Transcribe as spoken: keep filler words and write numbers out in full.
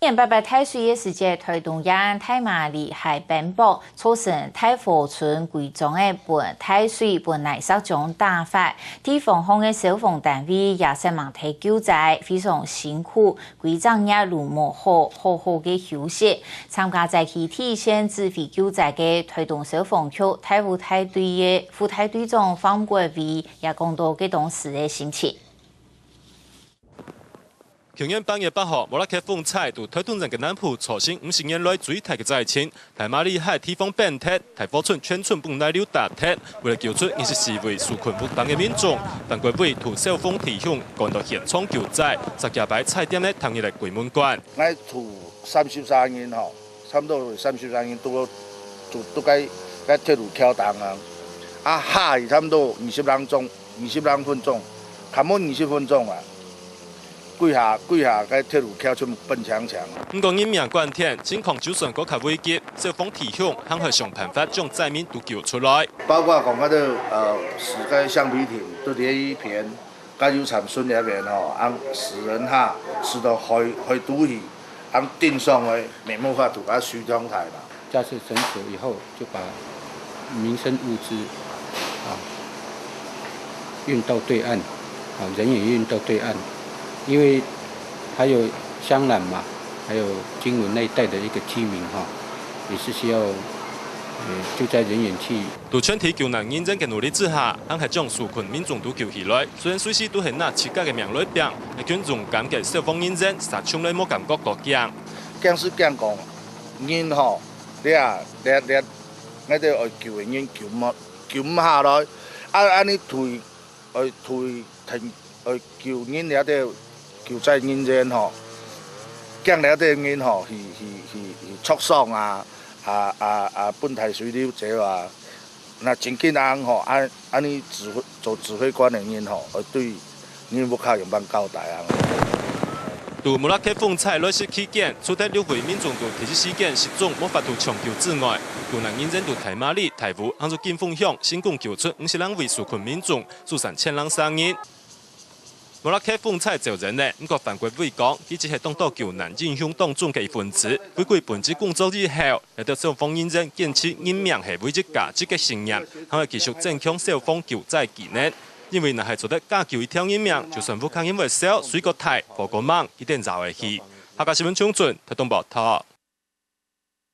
年八八大水个時節，臺東縣大馬里溪崩壆，造成大河村歸庄个分大水分泥石漿打壞，地方項个消防單位也煞猛忒救災，非常辛苦，歸隻月都無好好好个休息。參加災區第一線指揮救災个臺東消防局大武大隊个副大隊長方國偉也講到該當時个心情。 舊年八月八號，莫拉克風災佇臺東縣个南部造成五十年來最大个災情，大馬里溪地方崩忒，大河村全村分泥流打忒，為了救出二十四位受困屋頂个民眾，范國偉同消防弟兄趕到現場救災，十幾擺差點仔踏入來鬼門關。𠊎同三十三人吼，差不多三十三人都都都該該鐵路橋頂啊，啊下去差不多二十零鐘，二十零分鐘，差不多二十分鐘啊。 幾下幾下个鐵路橋全部崩淨淨。毋過人命關天，情況就算閣較危急，消防弟兄還係想辦法將災民都救出來。包括講該個呃，死个橡皮艇都連一片，該有慘損那邊吼，啊死人哈，死到海海肚去，啊頂上个，無法度啊水沖開啦。 架設繩索以後，就把民生物資啊運到對岸，啊人也運到對岸，因為還有香蘭嘛，還有金塭那一帶的一個居民哈，也是需要呃救災人員去。在全體救難人員个努力之下，還係將受困民眾都救起來。雖然隨時都係拿自家个命來拚，但勇敢个消防人員煞從來無感覺過驚。驚是驚講，人吼， 這這這，𠊎兜愛救个人救毋救毋下來，啊恁呢推愛推停愛救人這兜救災人員吼，驚這兜人吼去去去去受傷啊，啊啊啊分大水流走啊，若真緊恁吼，啊恁呢指揮做指揮官个人吼，愛對 人屋下仰般交代啊？在莫拉克風災來襲期間，除忒六位民眾在第一時間失蹤無法度搶救之外，救難人員在大馬里、大武，還有金峰鄉成功救出五十零位受困民眾，疏散千零儕人。莫拉克風災走人了，毋過范國偉講，佢只係當多救難英雄當中个一份子，回歸本職工作以後， 這兜消防人員堅持人命係唯一價值个信念，還愛繼續增強消防救災技能。因為若係做得加救一條人命，就算屋下人會燒，水過大，火過猛，一定也會去。客家新聞張俊，臺東報導。